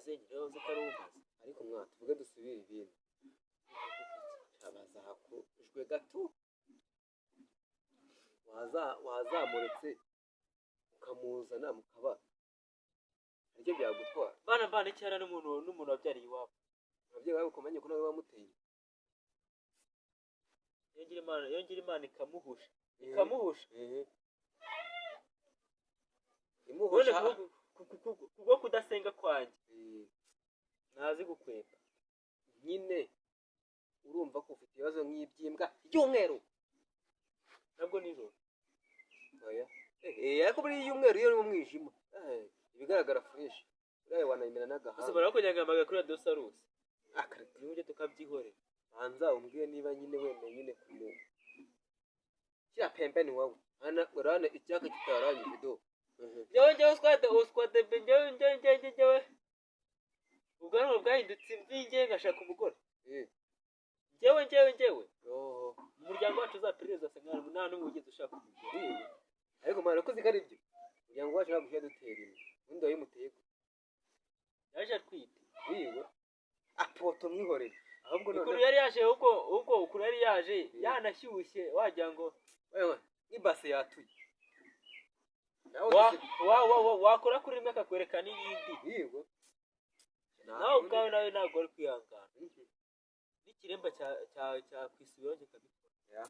Umaze nyine uzi ko ari umaze. Ariko mwana tuvuge dusubire ibintu. Abaza hakujwe gato. Wazamuretse ukamuzana mukaba. Aricyo byagutwara. Bana bana icyara n'umuntu wabyariye iwabo. Ababyeyi bawe ukomanye ko nawe bamuteye. Yongera Imana ikamuhusha. Ikamuhusha. Imuhusha. Kubwo kudasenga kwanjye. Ntazi gukwepa. Nyine urumva ko ufite ibibazo nk'iby'imbwa y'umweru. Nabwo nijoro. Oya. Ariko muri y'umweru iyo mu mwijima. Ibigaragara fresh. Uraye wanayimena n'agahanga. Gusa barakujyangamaga kuri Radio Salus. Akareka ibyo tukabyihorera. Banza umbwiye niba nyine wemeye nyine kumu. Kira pembeni wawe. Ana urana icyaka kitarangije do. Njyewe uswate njyewe. Ubwanwa bwahindutse imvi ngashaka umugore. Njyewe. Oho. Umuryango wacu uzaperereza asanga nta n'umwe wigeze ushaka umugore. Ariko mwana ko zikari ibyo. Umuryango wacu ntabwo ujya dutera inda. Undi wayimuteye gute? Yaje atwite. Yego. Apoto mwihorere. Ahubwo none ukuntu yari yaje ubwo ukuntu yari yaje yanashyushye wagira ngo wewe n'ibase yatuye. Wakora kuri rimwe akakwereka n'iyindi. Yego. Nawe ubwawe nawe ntabwo uri kwihangana. N'ikiremba cya kwisubiraho kikabikora.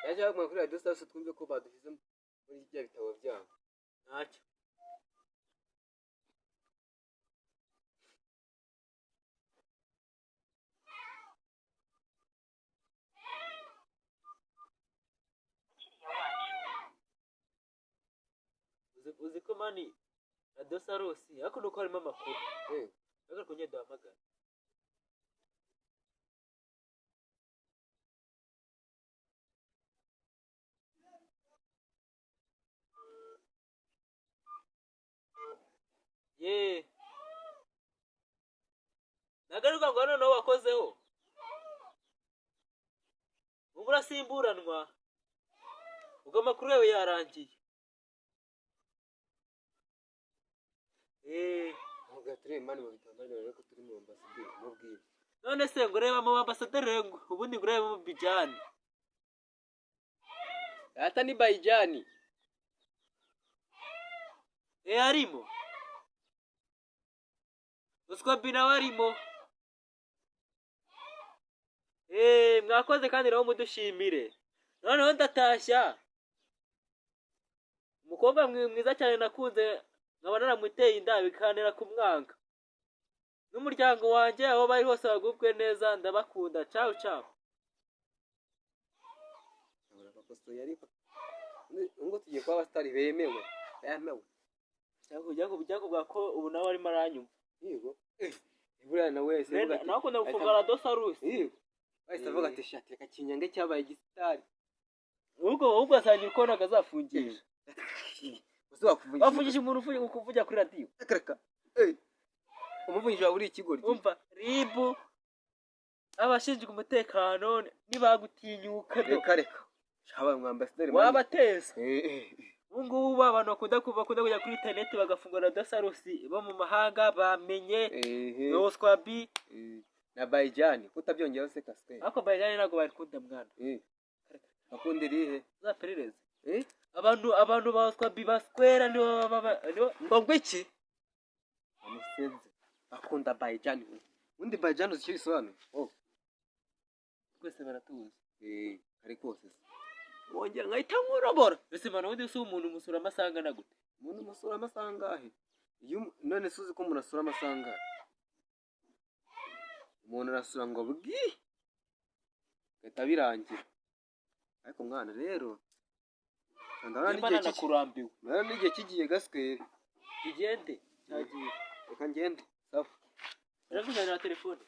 Yaje baguma kuri Radio Salus twumve ko badushyize muri bya bitabo byabo. Ntacyo. Uzi ko mani Radio Salus ariko nuko harimo amakuru. Ariko kongera duhamagara. Ye. Nagaruka ngo noneho wakozeho. Ubu urasimburanwa. Ubwo amakuru yawe yarangiye. Turi mani mu bitabo rero ko turi mu ambasaderi mubwire. None se ngo ureba mu ambasaderi ubundi ngo ureba mu Bijani. Ata ni Bayijani. Arimo. Uswa bina warimo. Mwakoze kandi naho mudushimire. Noneho ndatashya. Umukobwa mwiza cyane nakunze nkaba naramuteye inda bikanera kumwanga. N'umuryango wanjye aho bari hose bagubwe neza ndabakunda. Ciao ciao. Abakosoye ariko ngo tugiye kuba abastari bemewe. Bemewe. Cyangwa kuvuga ko ubu nawe arimo aranyumva. Yego. Buriya nawe wese avuga ati nawe akunda gufunga Radio Salus. Yego. Bahise avuga ati shati reka kinyange cyabaye gisitari. Ubwo asangira uko nakazafungisha. Wafungisha umuntu ukuvugira kuri radio. Reka. Umuvugisha wawe uri ikigoryi. Umva ribu abashinzwe umutekano nibagutinyuka do. Reka. Shabaye umwambasaderi wabateza. Ubu ngubu abantu bakunda kujya kuri internet bagafungura Radio Salus bo mu mahanga bamenye Oswabi na Bayijani kutabyongeraho se kasike. Ariko Bayijani ntabwo barikunda mwana. Bakunda irihe? Uzaperereze. Abantu ba Oswabi baswera nibo ngo iki? Amusenze. Bakunda Bayijani. Undi Bayijani uzi icyo bisobanuye? Oh. Twese baratuzi. Ari kose. Wongera nkahita nkurobora. Ese mwana wundi si umuntu umusura amasanga na gute? Umuntu umusura amasanga he? Iyo none suzi ko umuntu asura amasanga. Umuntu arasura ngo bwi. Gahita birangira. Ariko mwana rero ndabona n'igihe nakurambiwe. Ndabona n'igihe kigiye gaswere. Kigende cyagiye. Reka ngende. Sawa. Ndakuzanira telefone.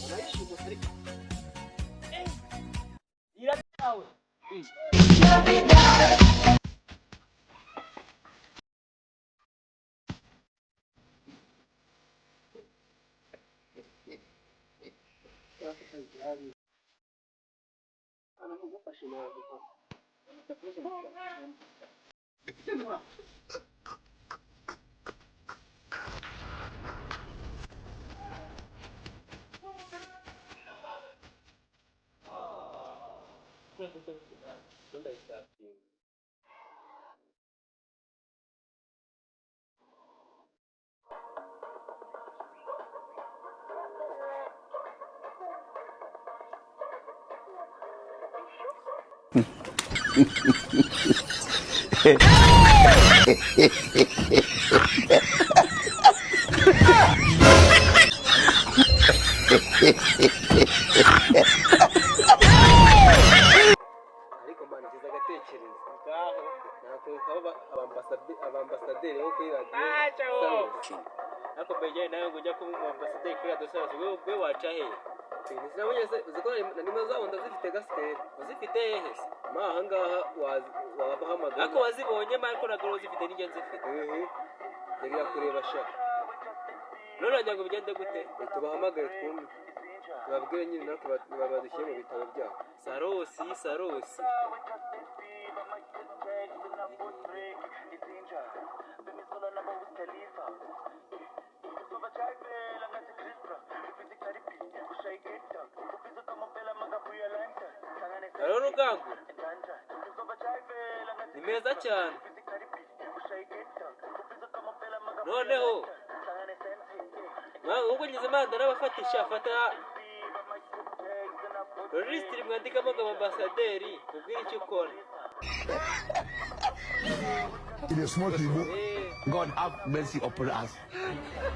Barayishimuse ariko. Ira yawe. Ndayisapinga. Ariko man, ngize agatekerezo. Ngaho. Nakuntu abambasaderi bo kuri radiyo. Acaho. Ariko mbegeye nawe ngo ujya kuba umuambasaderi kuri radiyo Salus, wowe waca hehe? Sinabonye se, uzi ko na nimero zabo ndazifite gasiteri. Uzifite hehe se? Ma ahangaha wabahamagara. Ariko wazibonye ma, ariko ntabwo wari uzifite n'ingenzi nzifite. Ehe. Ndabira kureba sha. None wagira ngo bigende gute? Tubahamagare twumve. Tubabwire nyine natwe badushyire mu bitabo byabo. Sarusi, Sarusi. Hariho Rugango. Ni meza cyane. Noneho ubwo ngize imana n'abafatisha fata rojisitiri mwandikamo ngo ambasaderi ubwire icyo ukora. It is small people. God have mercy upon us.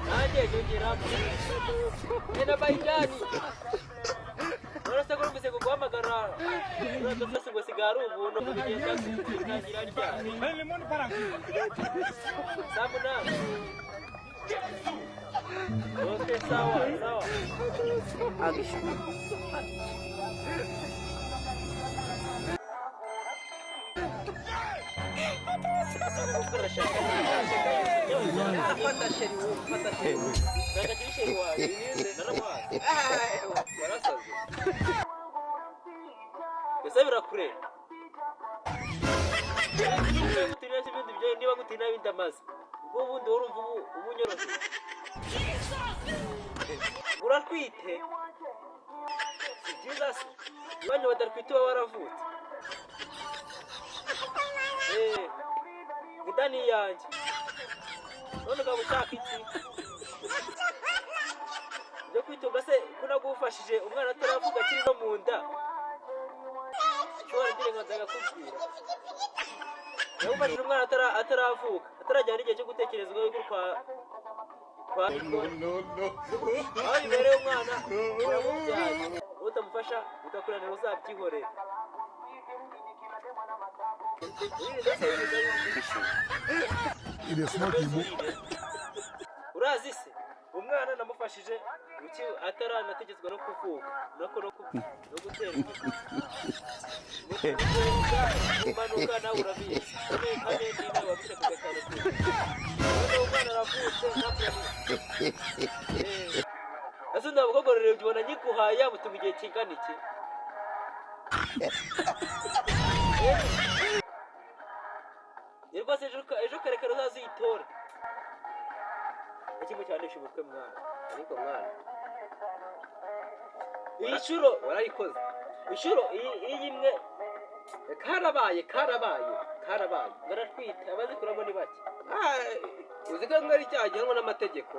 Nanjye nyongeramo ena bayijani. None se ko numvise ngo guhamagara radiyo Salus ngo sigaye ari ubuntu, ngo bigenda bitangira ryari? Saa 8. Okay, sawa sawa. Fata sheri wowe, fata sheri wowe. Nagagira isheri wanjye, naramuhaze. Warasaze. Ese birakureba? Niba ibindi byo niba ngutina ibindi amaze. Ubwo ubundi urumva ubu unyoroshye. Uratwite? Si byiza se? Iwanyu badatwite uba waravutse. Inda ni iyanjye. None ukaba ushaka iki? Ibyo kwitunga se ko nagufashije umwana ataravuga akiri no mu nda? Nshobora ngira ngo nzagakubwira. Yagufashije umwana ataravuka, atarajyana n'igihe cyo gutekereza urwego kwa kwa aho bibereye umwana uramubyaye, utamufasha bikakunanira uzabyihorera. It is small people. Urazi se umwana namufashije uki ataranategetswe no kuvuka nako no guterwa kumanuka, nawe urabizi kane kane ni nawe wabishakaga cyane kure. Noneho umwana aravutse ntabwo ese ndabukogororera ubona nkiguhaye yabutuma igihe kingana iki? Ni rwose ejo kare kare uzaze uyitore. Kimwe cyanisha umutwe mwana. Ariko mwana, Iyi nshuro warayikoze. Inshuro iyi imwe Karabaye, karabaye, karabaye. baratwita abazikuramo ni bake. Uzi ko ari icyaha gihanwa n'amategeko.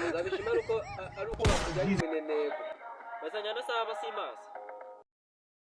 Uzabishima ari uko bakujyanye imineneko. Bazanya na saha basimazi.